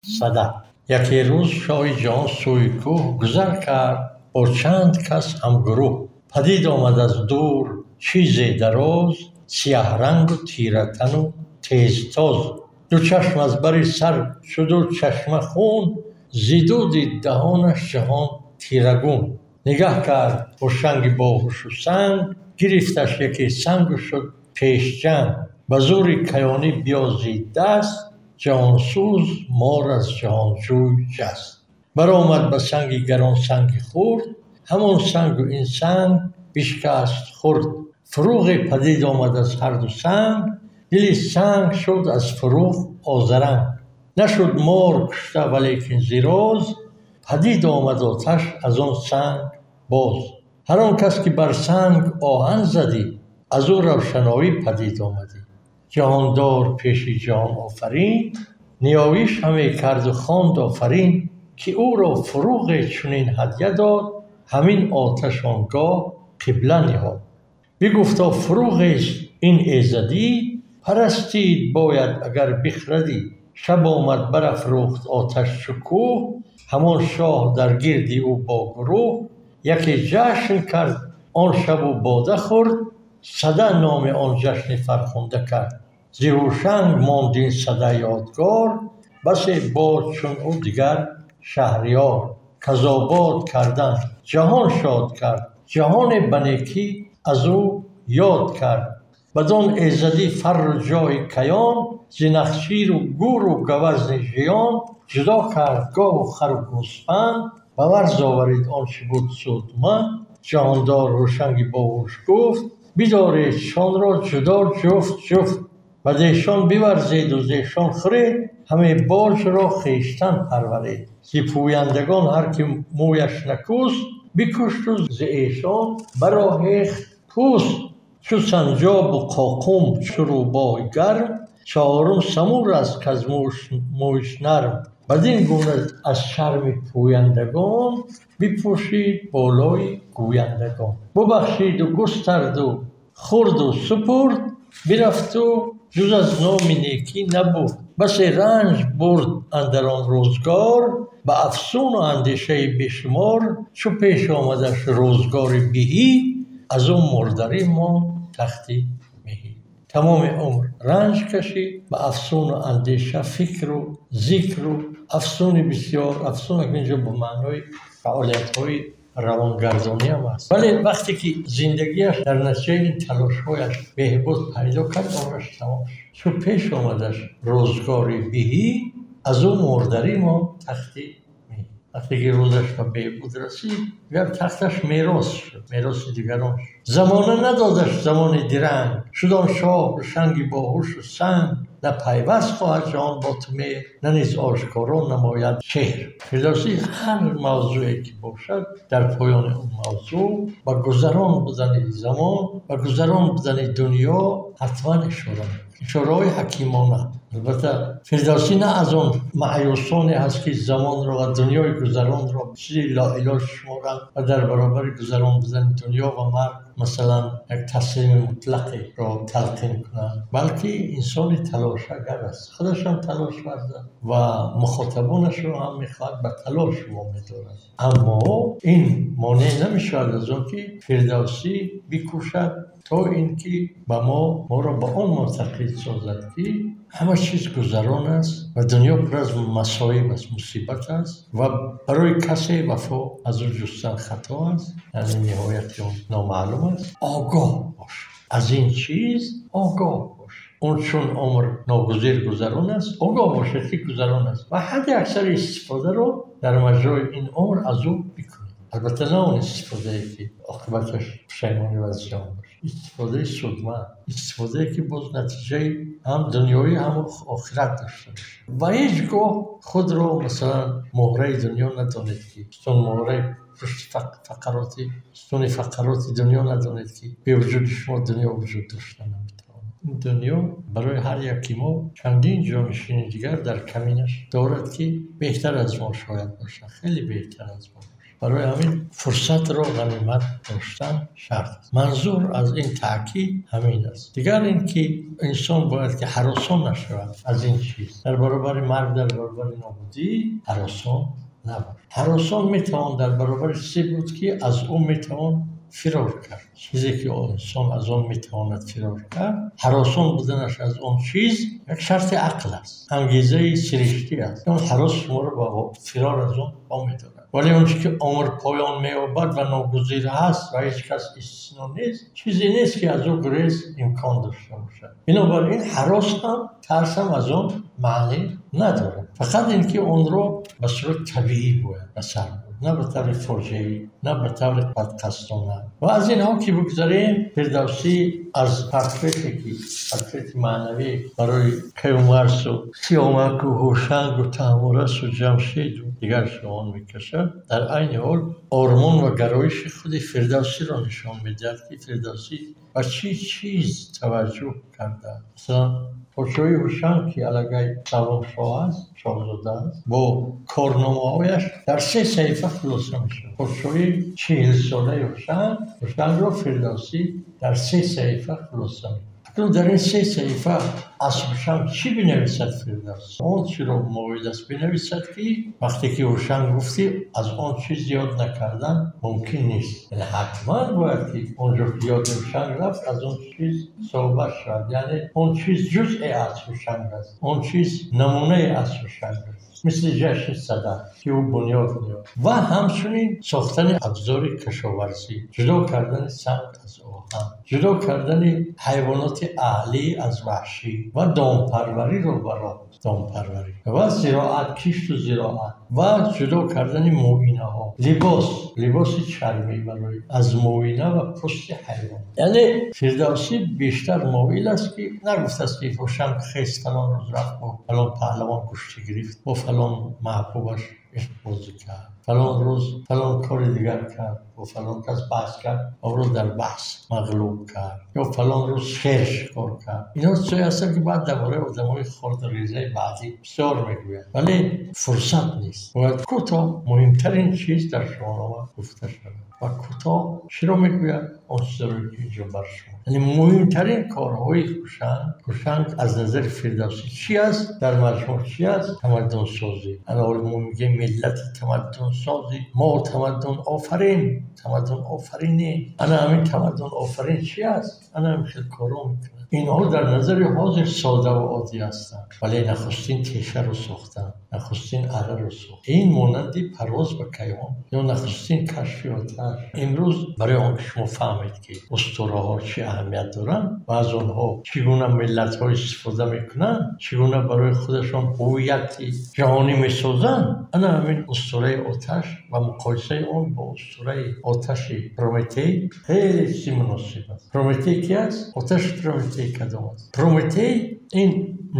Сада. Яке рӯз шоҳи ҷаҳон сӯи кӯҳ гузар кард бо чанд кас ҳамгурӯҳ. Падид омад аз дур чизе дароз, сияҳрангу тиратану тезтоз. Ду чашм аз бари сар шуду чашма хун, зи дуди даҳонаш ҷаҳон тирагун. Нигаҳ кард Ҳушанги боҳушу санг, гирифташ яке сангу шуд пешҷанг. Ба зури каёнӣ биёзид даст, ҷаҳонсӯз мор аз ҷаҳонҷӯй ҷаст. Баромад ба санги гарон санги хурд, ҳамон сангу ин санг бишкаст хурд. Фуруғе падид омад аз ҳарду санг, дили санг шуд аз фуруғ озаранг. Нашуд мор кушта, валекин зироз, падид омад оташ аз он санг боз. Ҳар он кас ки бар санг оҳан задӣ, аз ӯ равшаноӣ падид омадӣ. Ҷаҳондор пеши ҷаҳонофарин ниёиш ҳаме карду хонд офарин, ки ӯро фуруғе чунин ҳадя дод, ҳамин оташ он гоҳ қибла ниҳод. Бигуфто фуруғест ин эзадӣ, парастид бояд агар бихрадӣ. Шаб омад барафрӯхт оташ чу кӯҳ, ҳамон шоҳ дар гирди ӯ бо гурӯҳ. Яке ҷашн кард он шабу бода хӯрд, Сада номи он ҷашни фархунда кард. Зи Ҳушанг монд ин Сада ёдгор, басе бод чун ӯ дигар шаҳриёр. Каз обод кардан ҷаҳон шод кард, ҷаҳоне ба некӣ аз ӯ ёд кард. Бадон эзадӣ фарру ҷоҳи каён, зи нахчиру гуру гавазни жиён, ҷудо кард гову хару гӯсфанд, ба варз оварид он чӣ буд судманд. Ҷаҳондор Ҳушанги боҳуш гуфт: бидоред шонро ҷудо ҷуфт ҷуфт, бадешон биварзеду зешон хӯред, ҳаме боҷро хештан парваред. Зи пӯяндагон ҳар ки мӯяш накӯст, бикушту зи эшон бароҳехт пӯст. Чу санҷобу қоқум, чу рӯбоҳи гарм, чаҳорум самур аст, каз мӯяш нарм. Бадин гуна аз шарми пӯяндагон бипӯшид болои гӯяндагон. Бубахшиду густарду хӯрду супурд, бирафту ҷуз аз номи некӣ набурд. Басе ранҷ бурд андар он рӯзгор, ба афсуну андешаи бешумор. Чу пеш омадаш рӯзгори биҳӣ, аз ӯ мурдарӣ монд тахти меҳӣ. Тамоми умр ранҷ кашид ба афсуну андеша, фикру зикру афсуни бисёр. Афсун инҷо ба маънои фаъолиятҳои равонгардонӣ ҳам аст. Вале вақте ки зиндагиаш дар натиҷаи ин талошҳояш беҳбуд пайдо кард, умраш тамом шуд. Чу пеш омадаш рӯзгори биҳӣ, аз ӯ мурдарӣ монд тахти меҳӣ. Вақте ки рӯзаш ба беҳбуд расид, дигар тахташ мерос шуд, мероси дигарон шуд. Замона надодаш замони диранг, шуд он шоҳ Ҳушанги боҳушу санг. На пайваст хоҳад ҷаҳон бо ту меҳр, на низ ошкоро намояд чеҳр. Фирдавсӣ ҳар мавзӯе ки бошад, дар поёни он мавзӯъ ба гузарон будани замон, ба гузарон будани дунё ҳатман ишора мекунад. Ишораҳои ҳакимона. Албатта, Фирдавсӣ на аз он маъюсоне ҳаст, ки замонро ва дунёи гузаронро чизи лоилоҷ шуморанд ва дар баробари гузарон будани дунё ва марг масалан як таслими мутлақеро талқин кунанд, балки инсони талошагар аст. Худаш ҳам талош варзад ва мухотабонашро ҳам мехоҳад ба талош вомедорад. Аммо ин монеъ намешавад аз он ки Фирдавсӣ бикӯшад то ин ки ба мо, моро ба он муътақид созад, ки ҳама чиз гузарон аст ва дунё пур аз масоиб аст, мусибат аст ва барои касе вафо аз ӯ ҷустан хато аст, яъне ниҳояти он номаълум аст. Огоҳ бош, аз ин чиз огоҳ бош. Он чун умр ногузир гузарон аст, огоҳ бошед, ки гузарон аст ва ҳадди аксари истифодаро дар маҷрои ин умр аз ӯ бикунед. Албатта, на он истифодае, ки оқибаташ пушаймонӣ ва зиён бошад, истифодаи судманд, истифодае, ки боз натиҷаи ҳам дунёвӣ, ҳам охират дошта бошад. Ва ҳеҷ гоҳ худро масалан муҳраи дунё надонед, ки муҳраи пушти фақароти сутуни фақароти дунё надонед, ки бевуҷуди шумо дунё вуҷуд дошта наметавонад. Ин дунё барои ҳар яки мо чандин ҷонишини дигар дар каминаш дорад, ки беҳтар аз мо шояд бошад, хеле беҳтар аз мо бошад. Барои ҳамин фурсатро ғанимат доштан шарт аст. Манзур аз ин таъкид ҳамин аст. Дигар ин ки инсон бояд ки ҳаросон нашавад аз ин чиз. Дар баробари марг, дар баробари нобудӣ ҳаросон набошад. Ҳаросон метавон дар баробари чизе буд, ки аз ӯ метавон фирор кард. Чизе ки инсон аз он метавонад фирор кард, ҳаросон буданаш аз он чиз як шарти ақл аст, ангезаи сириштӣ аст. Он ҳарос шуморо ба фирор аз он вомедорад. Вале он чи ки умр поён меёбад ва ногузир ҳаст ва ҳеҷ кас истисно нест, чизе нест, ки аз ӯ гурез имкон дошта бошад. Бинобар ин ҳарос ҳам, тарс ҳам аз он маънӣ надорад. Фақат ин ки онро ба сурати табиӣ бояд ба сар бурд, на ба таври фоҷиаӣ, на ба таври бадқасдона. Ва аз инҳо ки бигзарем, Фирдавсӣ аз портрете, ки портрети маънавӣ барои Каюмарсу, Сиёмаку, Ҳушангу, Таҳмурасу, Ҷамшиду дигар шоҳон мекашад, дар айни ҳол ормон ва гароиши худи Фирдавсиро нишон медиҳад, ки Фирдавсӣ ба чӣ чиз таваҷҷӯҳ кардааст. Масалан, подшоҳии Ҳушанг, ки аллакай саввум шоҳ аст, шоҳзода аст, бо корномаҳояш дар 3 саҳифа хулоса мешавад. Подшоҳии 40-солаи Ҳушанг, Ҳушангро Фирдавсӣ дар 3 саҳифа хулоса мекунад. Акнун дар ин 3 саҳифа аз Ҳушанг чӣ бинависад Фирдавсӣ? Он чиро муоид аст бинависад, ки вақте ки Ҳушанг гуфтӣ, аз он чиз ёд накардан мумкин нест. Яъне ҳатман бояд ки он ҷо ки ёди Ҳушанг рафт, аз он чиз суҳбат шавад. Яъне он чиз ҷузъе аз Ҳушанг аст, он чиз намунае аз Ҳушанг аст, мисли ҷашни Сада, ки ӯ бунёд ниҳод. Ва ҳамчунин сохтани абзори кишоварзӣ, ҷудо кардани санг аз оҳан, ҷудо кардани ҳайвоноти аҳлӣ аз ваҳшӣ ва домпарвариро ба роҳ, домпарварӣ ва зироат, кишту зироат ва ҷудо кардани муинаҳо, либос, либоси чармӣ барои аз муина ва пӯсти ҳайвон. Яъне Фирдавсӣ бештар моил аст, ки нагуфтааст, ки Ҳушанг хес фалон рӯз рафт, бо фалон паҳлавон гӯштӣ гирифт, бо фалон маҳбубаш ишқбозӣ кард, фалон рӯз фалон кори дигар кард, бо фалон кас баҳс кард, он рӯз дар баҳс мағлуб кард, ё фалон рӯз шер шикор кард. Инҳо чизҳое ҳастанд, ки баъд дар бораи одамои хурду резаи баъдӣ бисёр мегӯянд, вале фурсат нест. Бояд кӯтоҳ муҳимтарин чиз дар Шоҳнома гуфта шавад. Ва кӯтоҳ чиро мегӯяд? Он чизеро, ки инҷо бар шумо. Яъне муҳимтарин корҳои Ҳушанг, Ҳушанг аз назари Фирдавсӣ чӣ аст? Дар маҷмӯъ чӣ аст? Тамаддунсозӣ. Ана ҳоло мо мегӯем миллати тамаддунсозӣ, мо тамаддун офарин, тамаддун офаринем. Ана ҳамин тамаддун офарин чӣ аст? Ана ҳамин хел корҳо мекунад. Инҳо дар назари ҳозир сода ва оддӣ ҳастанд, вале нахустин тешаро сохтанд, нахустин араро сохтанд. Ин монанди парвоз ба кайҳон ё нахустин кашфи оташ. Имрӯз барои он ки шумо фаҳмед, ки устураҳо чӣ аҳамият доранд ва аз онҳо чӣ гуна миллатҳо истифода мекунанд, чӣ гуна барои худашон ҳувияти ҷаҳонӣ месозанд, ана ҳамин устураи оташ ва муқоисаи он бо устураи оташи Прометей хеле чизи муносиб аст. Прометей ки аст? Оташи Прометей кадом аст? Прометей ин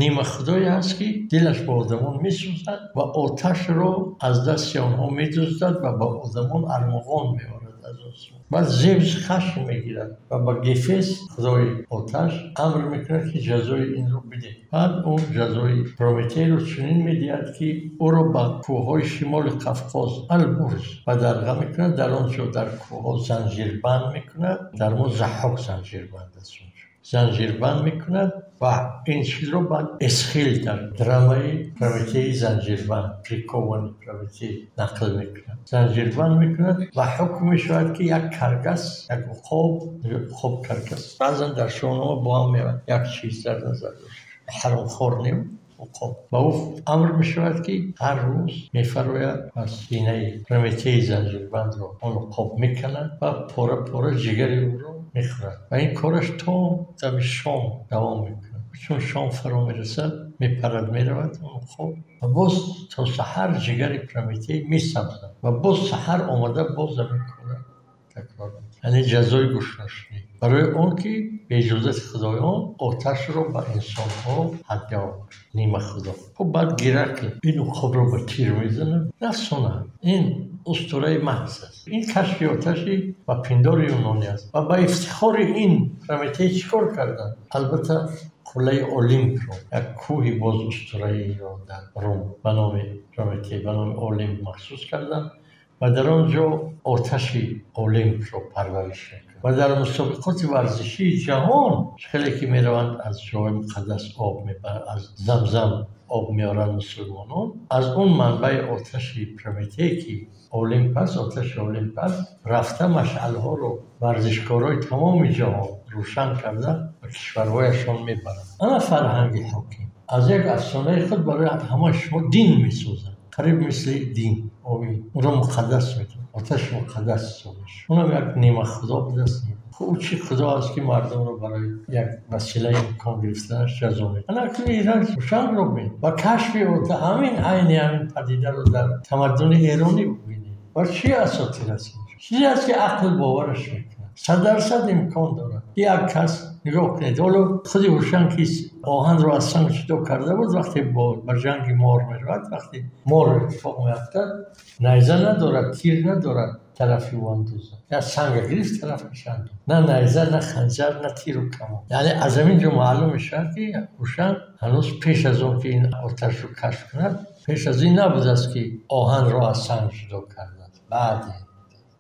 нимахудое аст, ки дилаш ба одамон месӯзад ва оташро аз дасти онҳо медуздад ва ба одамон армуғон меорад аз осмон. Баъд Зевс хашм мегирад ва ба Гефест, худои оташ, амр мекунад, ки ҷазои инро бидеҳ. Баъд ӯ ҷазои Прометейро чунин медиҳад, ки ӯро ба кӯҳҳои шимоли Қафқоз, Албурз, бадарға мекунад, дар он ҷо дар кӯҳҳо занҷирбанд мекунад, дар мо Заҳҳок занҷирбанд аст онҷо. Занҷирбанд мекунад ва ин чизро баъд Эсхил дар драмаи Прометеи занҷирбанд, прикованный Прометей, нақл мекунад. Занҷирбанд мекунад ва ҳукм мешавад, ки як каргас, як уқоб, уқоб каргас, баъзан дар Шоҳнома бо ҳам меояд, як чиз дар назар дошт, ҳаромхор не, уқоб. Ба ӯ амр мешавад, ки ҳар рӯз мефарояд ва синаи Прометеи занҷирбандро он уқоб меканад ва пора пора ҷигари ӯро мехӯрад. Ва ин кораш то дами шом давом мекунад. Чун шом фаро мерасад, мепарад, меравад он уқоб ва боз то саҳар ҷигари Прометей месабзад ва боз саҳар омада боз ҳамин корро такрор мекунад. Яъне ҷазои гӯшношинӣ барои он ки бе иҷозати худоён оташро ба инсонҳо ҳадя овард, нимахудо. Хуб, баъд Геракл ин уқобро ба тир мезанад. Афсона, ин устураи маҳз аст. Ин кашфи оташи ба пиндори юнонӣ аст ва ба ифтихори ин Прометей чӣ кор карданд? Албатта қуллаи Олимпро, як кӯҳи боз устураиро дар Рум ба номи Прометей, ба номи Олимп махсус карданд ва дар он ҷо оташи Олимпро парвариш мекунад. Ва дар мусобиқоти варзишии ҷаҳон хеле ки мераванд, аз ҷоҳои муқаддас об мебаранд, аз Замзам об меоранд мусулмонон, аз он манбаи оташи Прометей, ки Олимп аст, оташи Олимп аст, рафта машъалҳоро варзишкорои тамоми ҷаҳон рӯшан карда ба кишварҳояшон мебаранд. Ана фарҳанги ҳоким аз як афсонаи худ барои ҳамаи шумо дин месозад, қариб мисли дин, оин, онро муқаддас медонад, оташ муқаддас ҳисоб мешавад. Унам як нима худо будааст. Ӯ чӣ худо аст, ки мардумро барои як василаи имкон гирифтанаш ҷазо медиҳад? Ана акнун Иранҷ Ҳушангро бин ва кашфи ҳамин айни ҳамин падидаро дар тамаддуни эронӣ бубинед. Ва чӣ асотир аст инҷо? Чизе аст, ки ақл бовараш мекунад, 100% имкон дорад. Як кас нигоҳ кунед, ҳоло худи Ҳушанг, ки оҳанро аз санг ҷудо карда буд, вақте ба ҷанги мор меравад, вақте мор иттифоқ меафтад, найза надорад, тир надорад, тарафи ӯ андозад. Я санга гирифт, тарафаш андохт. На найза, на ханҷар, на тиру камон. Яъне аз ҳамин ҷо маълум мешавад, ки Ҳушанг ҳанӯз пеш аз он ки ин оташро кашф кунад, пеш аз ин набудааст, ки оҳанро аз санг ҷудо кардааст. Баъде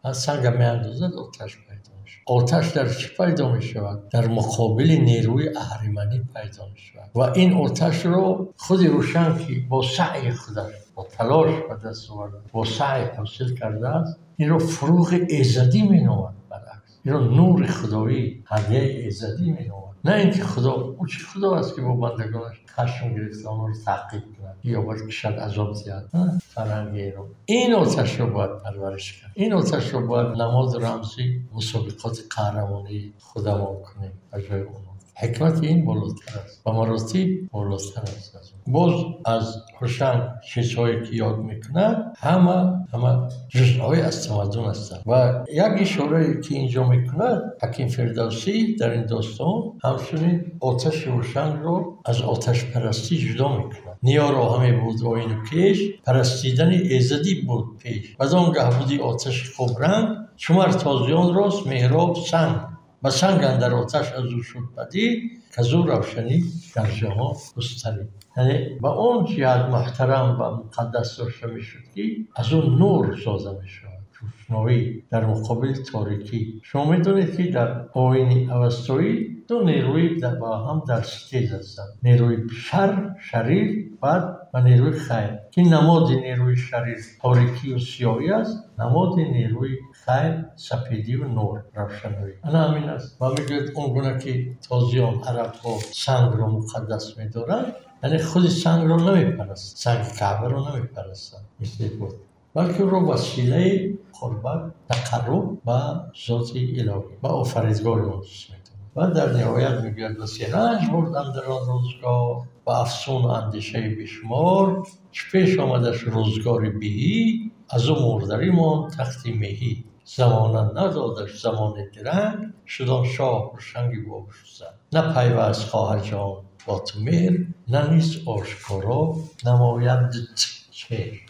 аз санга меандозад, оташ пайдо мешавад. Оташ дар чӣ пайдо мешавад? Дар муқобили нерӯи аҳриманӣ пайдо мешавад. Ва ин оташро худи Ҳушанг, ки бо саъи худаш, бо талош ба даст оварда, бо саъй ҳосил кардааст, инро фуруғи эзадӣ меномад. Баръакс, инро нури худоӣ, ҳадияи эзадӣ меномад. На ин ки худо, ӯ чӣ худо аст, ки бо бандагонаш хашм гирифта онҳоро таъқиб кунад ё бояд кишад, азоб диҳад? Фарҳанги эрон ин оташро бояд парвариш кард, ин оташро бояд намоду рамзи мусобиқоти қаҳрамонии худамон кунем ба ҷои онҳо. Ҳикмати ин болотар аст, ба маротиб болотар аст аз он. Боз аз Ҳушанг чизҳое ки ёд мекунад, ҳама ҷузъҳое аз тамаддун ҳастанд. Ва як ишорае ки инҷо мекунад ҳаким Фирдавсӣ дар ин достон, ҳамчунин оташи Ҳушангро аз оташпарастӣ ҷудо мекунад. Ниёро ҳаме буд оину кеш, парастидани эзадӣ буд пеш. Бад он гаҳ буди оташи хубранг, чумар тозиён рост меҳроб санг. Ба санг андар оташ аз ӯ шуд падид, казу равшанӣ дар ҷаҳон густарид. Яъне ба он ҷиҳат муҳтарам ва муқаддас дошта мешуд, ки аз ӯ нур зода мешавад, рӯшноӣ дар муқобили торикӣ. Шумо медонед, ки дар оини авастоӣ ду нерӯи ба ҳам дар ситез ҳастанд: нерӯи шар, шарир, бад ва нерӯи хайр, ки намоди нерӯи шарир торикию сиёҳӣ аст, намоди нерӯи хайр сапедию нур, равшаноӣ. Ана ҳамин аст. Ва мегӯяд, он гуна ки тозиён, арабҳо сангро муқаддас медоранд, яъне худи сангро намепарастанд, санги Каъбаро намепарастанд мисли буд, балки ӯро василаи қурбат, тақарруб ба зоти илоҳӣ, ба офаридгори он ҳис медоранд. Ва дар ниҳоят мегӯяд: басе ранҷ бурд андар он рӯзгор, ба афсуну андешаи бешумор, чӣ пеш омадаш рӯзгори биҳӣ, аз ӯ мурдарӣ монд тахти меҳӣ. Замона надодаш замони диранг, шуд он шоҳ Ҳушанги бобушӯзанг. На пайваст хоҳад ҷаҳон бо ту меҳр, на низ ошкоро намояд чеҳр.